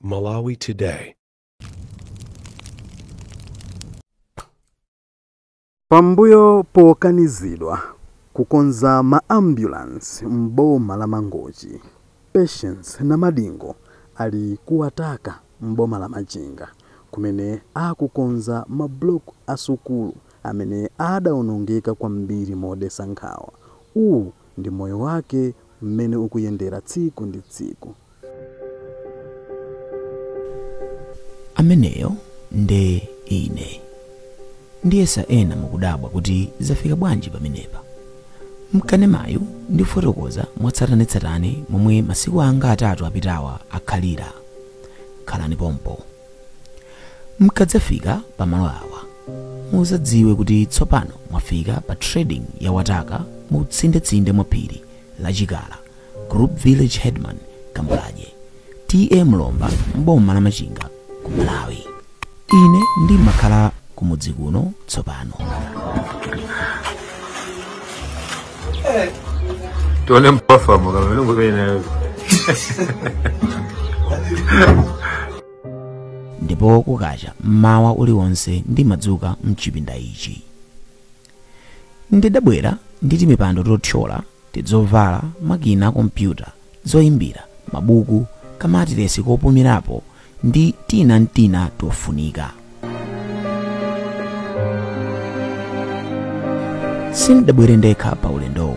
Malawi Today. Pambuyo pokanizidwa kukonza ma ambulance m'boma la Mangochi, Patience Namadingo ali kuwataka m'boma la Machinga kumene akukonza mablock a sukulu amene adawonongeka kwambiri modetsa nkhawa. Uwu ndi moyo wake mmene ukuyendera tsiku ndi tsiku. Ameneyo nde ine. Ndiyesa ena mukudabwa kuti zafika bwanji pamenepa. Mkanemayu ndifotokoza mwatsatanetsatane momwe masiku anga atatu apitawa akhalira. Khalani pompo. Mkadzafika pamalo awa, muzadziwe kuti tsopano mwafika pa trading ya Wataka mu tsindetsinde mwa phiri la Chikala, Group Village Headman Kambulaje, T.A. Mlomba m'boma la Machinga ku Malawi. Ine ndimakhala kumudzi kuno tsopano. Tione mpafa mukamene ngene. Ndipo kukacha mmawa uliwonse ndimadzuka mchipinda ichi. Ndidabwera ndi mipando tothyola, tidzovala, makina a kompyuta, zoyimbira, mabuku, kamatiresi kopumirapo ndi tina ntina tofunika. Sindidabwere ndekha pa ulendowu.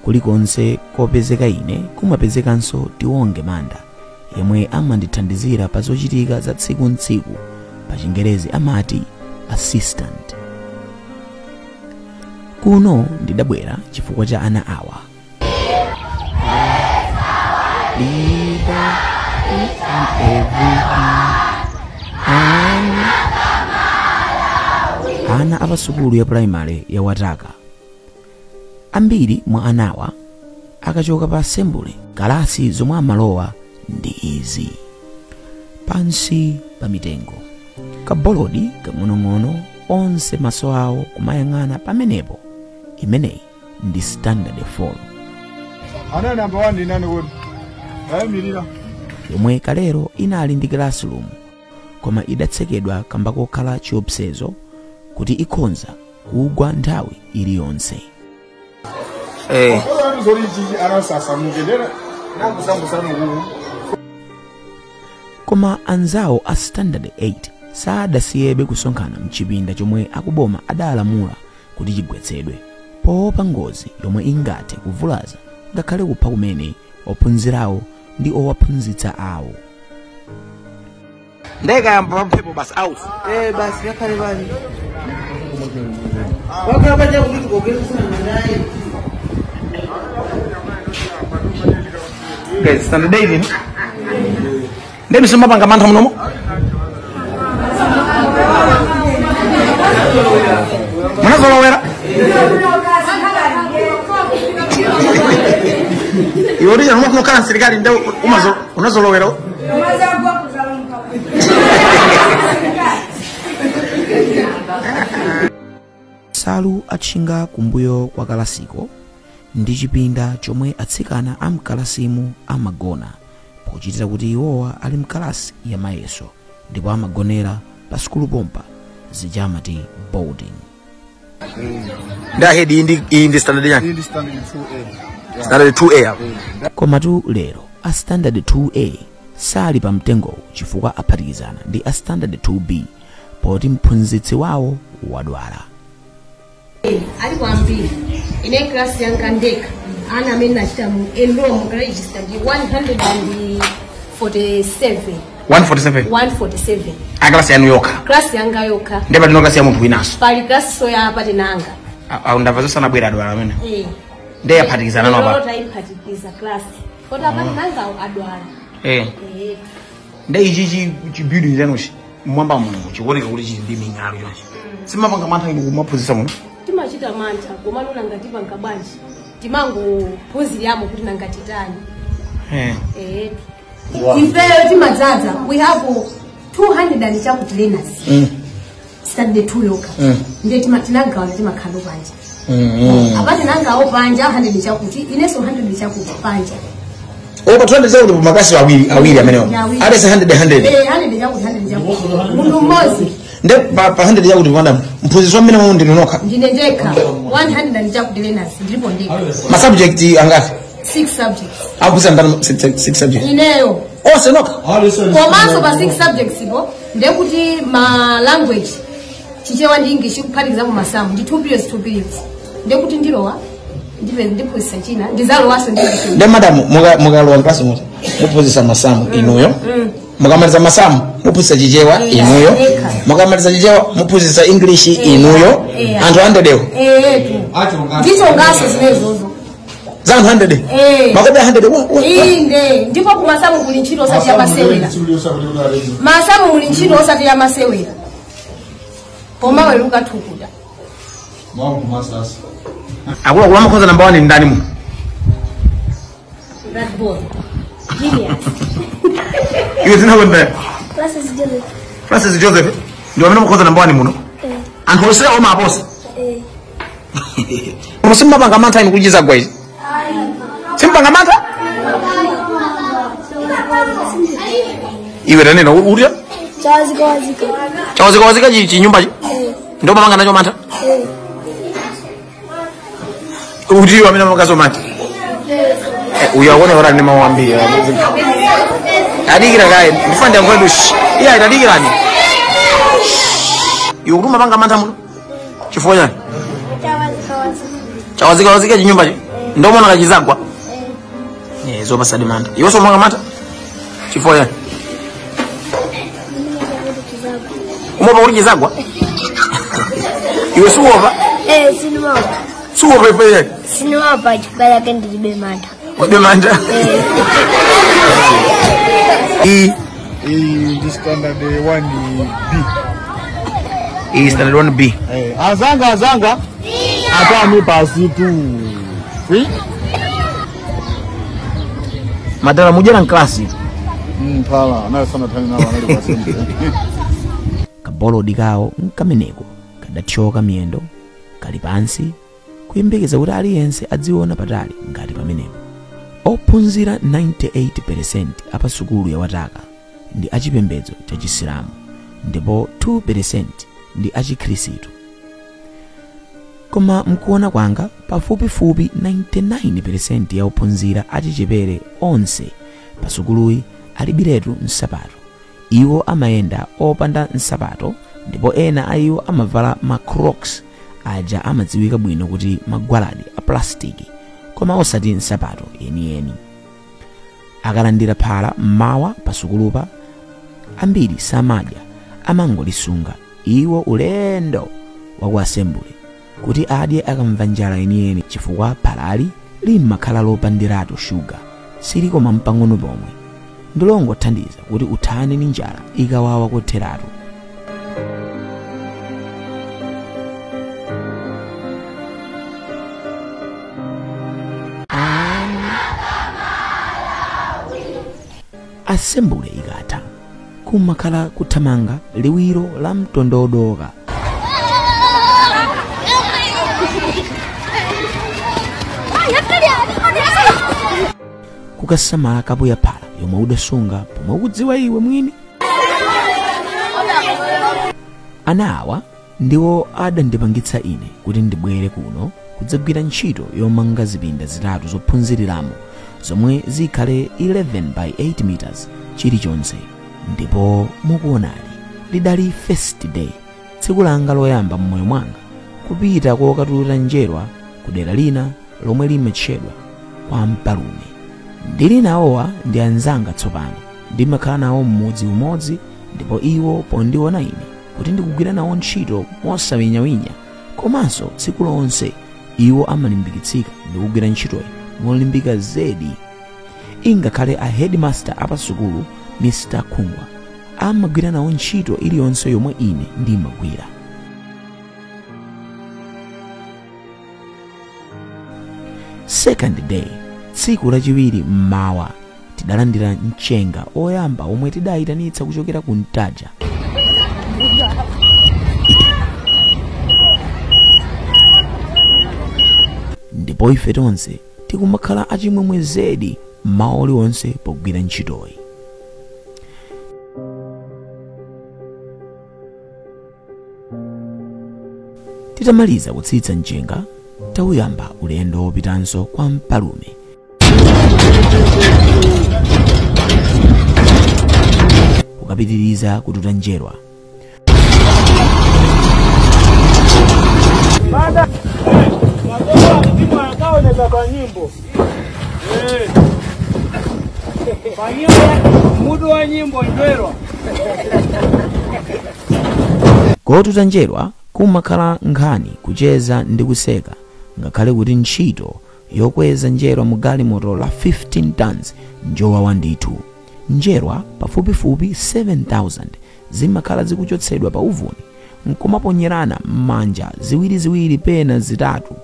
Kulikonse kopezeka ine kumapezekanso Tiwonge Manda, yemwe amandithandizira pa zochitika za tsiku ntsiku, pa Chingerezi amati assistant. Kuno ndidabwera chifukwa cha ana awa. Ana apasukulu ya primary ya Wataka. Ambiri mwa anawa akachoka pa assembly, kalasi zomwe amalowa ndi izi. Pansi pa mitengo, kabolodi kang'onong'ono, onse maso awo kumayang'ana pamenepo. Imeneyi ndi standard 4. Ana namba 1 ndi nani kodi? Ayimirira. Yomwe kalero inali ndi classroom, koma idatsekedwa kamba kokhala chiopsezo kuti ikhonza kugwa nthawi iliyonse. Koma anzawo a standard 8 sadasiyebe kusonkhana mchipinda chomwe akuboma adalamula kuti chigwetsedwe, poopa ngozi yomwe ingathe kuvulaza ngakhale kupha kumene ophunzirawo ndi owaphunzitsa awo. Ndekayamba mphepo basi out. Basi yakhale bani. Wakhala baja kuti kogeresa naye. Okay, standard 8 ino. Ndemi simapanga mantha munomo? Munazolowera? Iwe ulija numakhala msilikali nde unazolowera? Salu atchinga kumbuyo kwa kalasiko ndi chipinda chomwe atsikana amkalasimu amagona, pochitira kuti iwowa ali mkalasi ya mayeso ndipo amagonera pa sukulu pompa, zija amati boarding. Ndahedi iyi ndi standard yani? Iyi ndi standard 2A. Standard 2A apo. Komatu lero a standard 2A sali pa mtengowu chifukwa aphatikizana ndi a standard 2B poti mphunzitsi wawo wadwala. Ali kwambiri ine class yanga ndeka ana amene nachita mu enroll mu register ndi 147. 147. 147. A class yanu yokha. Class yanga yokha. Ndipo ndino class ya munthu winanso. Pali class so ya apate nanga. Ndamva zonse anabwera adwala amene. Ndiye yaphatikizana nawo pa. Lero tayiphatikiza class. Kodi apate nanga adwala. Ndiye ichi chi building chanuchi mwamba muno chikuoneka kuti chili ndi ming'alu chonchi. Simapanga mantha inu kumaphunzitsa muno? Timachita mantha koma nuna ngati panga bwanji. Timangophunziramo kuti nanga titani. Ifeyo timadzaza, we have 200 and chakuti learners. Standard 2 yokha. Ndiye tinagawana timakhala panja. Apati nangawo panja 100 chakuti, ineso 100 chakuti panja. Opa 200 zakuti makasi awiri awiri amenewo. Alese 100 100. Eh, 100 chakuti 100 chakuti. Munthu mmodzi. Nde pa 100 chakuti madam mphunzitsi wamene muno ndinu nokha. Ndine ndekha. 100 chakuti learners ndilipo ndekha. Ma subject angati? 6 subjects. Akuphunzitsa ndani 6 subjects? Ineyo. Onse nokha. Komanso pa 6 subjects ipo ndekuti ma language Chichewa ndi English kuphatikizapo masamu ndi 2 periods 2 periods. Ndekuti ndilowa ndipe ndiphunzitsa china ndizalowanso ndi English. Nde madam mukalowa mklasi muti muphunzitsa masamu inuyo. Mukamaliza masamu muphunzitsa Chichewa inuyo. Mukamaliza Chichewa muphunzitsa English inuyo. Anthu 100 ewo. Eh, ndichongaso zimenezozo. Za anthu 100. Makope 100. Inde ndipo kumasamu kuli ntchito osati ya masewera. Masamu muli ntchito osati ya masewera. Koma weruka thukuta. Akula kula makhoza namba 1 ndani mu. That boy. Genius. Iwe zina wembe. Francis Joseph. Francis Joseph ndio amene makhoza namba 1 muno. Anthu onse oma aposa. Musimba panga mantha inu kuchiza gwa izi. Simpanga mantha? Iwe tanena urya? Chawazika wazika. Chawazika wazika chinyumba chi? Ndio mapanga nacho mantha? Ujiwa amene makazo mantha. Uyu akone ora ndi mawu ambiri. Adikira kaye, ndifande ngwedu. Iya adikirani. Iwe kuti mapanga mantha muno? Chifukwa chani? Chawazika wazika. Chawazika wazika chinyumba chi? Ndio mwana kachizagwa. Eh, zopa sadi mantha. Iwe so mapanga mantha? Chifukwa chani? Umopa kuti chizagwa? Iwe suwopa? Eh, sinuopa. Suwopa ife? Sinuopa chifukwa chake ndilibe mantha. Ulibe mantha? Iyi ndi standard 1B. Iyi standard 1B. Azanga azanga. Atani pasi tu. Si? Madala mujera nklasi. Mpala, nayo sana tani nawo anali kwa sente. Kabolodi kawo nkameneko kadathyoka miyendo kali pansi kuyembekeza kuti aliyense adziona patali ngati pamenepo. Ophunzira 98% apa sukulu ya Wataka ndi achipembedzo cha Chisilamu ndipo 2% ndi achikhristu. Koma mkuona kwanga pafupifupi 99% ya ophunzira achichepere onse pa sukuluyi alibiretu nsapato. Iwo amayenda opanda nsapato ndipo ena a iwo amavala ma crocs aja amadziwika bwino kuti magwaladi a plastiki koma osati nsapato yeniyeni. Akalandira phala mmawa pasukulupa ambiri samadya amangolisunga iwo ulendo waku assembly kuti adye akamva njala yeniyeni chifukwa phalali limakhala lopandiratu shuga silikoma mpang'ono pomwe ndilongothandiza kuti uthane ndi njala ikawawa kotheratu. Assembly ikatha kumakhala kuthamanga liwiro la mtondodoka. Kukasamala kapu ya phala yomwe udasunga pomwe ukudziwa iwe mwini. Ana awa ndiwo adandipangitsa ine kuti ndibwere kuno kudzagwira ntchito yomanga zipinda zitatu zophunziriramo zomwe zikhale 11 by 8 meters chilichonse. Ndipo mukuonali lidali first day, tsiku langa loyamba mmoyo mwanga kupita kokatuta njerwa ku dera lina lomwe limatchedwa kwa Mpalume. Ndili nawowa ndi anzanga tsopano, ndimakhala nawo mmudzi umodzi ndipo iwo pondiona ine kuti ndikugwira nawo ntchito mosawinyawinya komanso tsiku lonse iwo amalimbikitsika ndikugwira ntchitoyi molimbika zedi. Ingakhale a headmaster apasukulu Mr. Khungwa amagwira nawo ntchito iliyonse yomwe ine ndimagwira. Second day, tsiku lachiwiri mmawa, tidalandira mchenga oyamba omwe tidayitanitsa kuchokera ku Ntaja. Ndipo ife tonse tikumakhala achimwemwe zedi mmawa uliwonse pogwira ntchitoyi. Titamaliza kutsitsa mchenga, tawuyamba ulendo wopitanso kwa Mpalume. Kukapitiriza kututa njerwa. Kotuta njerwa kumakhala nkhani, kucheza ndi kuseka, ngakhale kuti ntchito yokweza njerwa mu galimoto la 15 tons njowawa ndithu. Njerwa pafupifupi 7,000 zimakhala zikuchotsedwa pa uvuni nkumaponyerana m'manja ziwiriziwiri pena zitatu,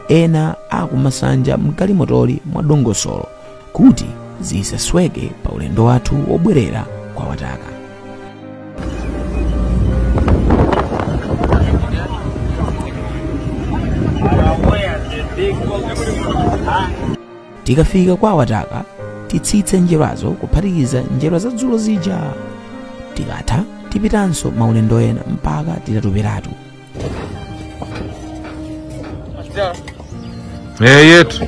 ena akumasanja mgalimotoli mwa dongosolo kuti zisasweke pa ulendo wathu wobwerera kwa Wataka. Tikafika kwa Wataka, titsitse njerwazo kuphatikiza njerwa za dzulo zija. Tikatha tipitanso maulendo ena mpaka titatoperatu. Yetu.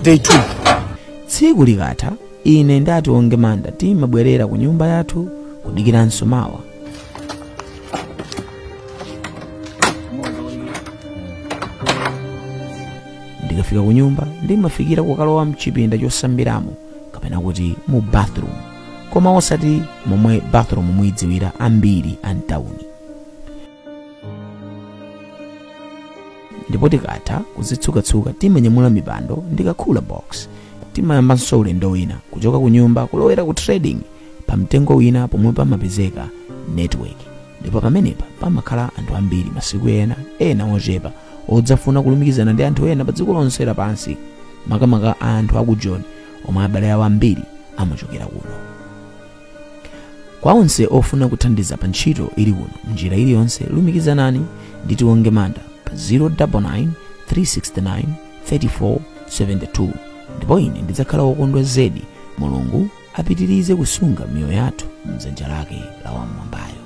Day 2. Tsiku likatha, ine ndati Ongemanda timabwerera ku nyumba yathu kudikiranso mawa. Ndikafika ku nyumba ndimafikira kukalowa mchipinda chosambiramo kapena kuti mu bathroom, koma osati momwe bathroom muyidziwira ambiri a mtawuni. Ndipo tikatha kuzitsukatsuka timanyamula mipando ndi cooler box. Timayambanso ulendo wina kuchoka ku nyumba kulowera ku trading pa mtengo wina pomwe pamapezeka network, ndipo pamenepa pamakhala anthu ambiri masiku ena ena ochepa odzafuna kulumikizana ndi anthu ena pa dziko lonse lapansi, makamaka anthu aku John omwe abale awo ambiri amachokera kuno. Kwa onse ofuna kuthandiza pa ntchito ili kuno mnjira iliyonse, lumikizanani ndi Tionge Manda pa 099 369 3472, ndipo ine ndidzakhala wokondwa zedi. Mulungu apitirize kusunga miyoyo yathu mdzanja lake la wamwambayo.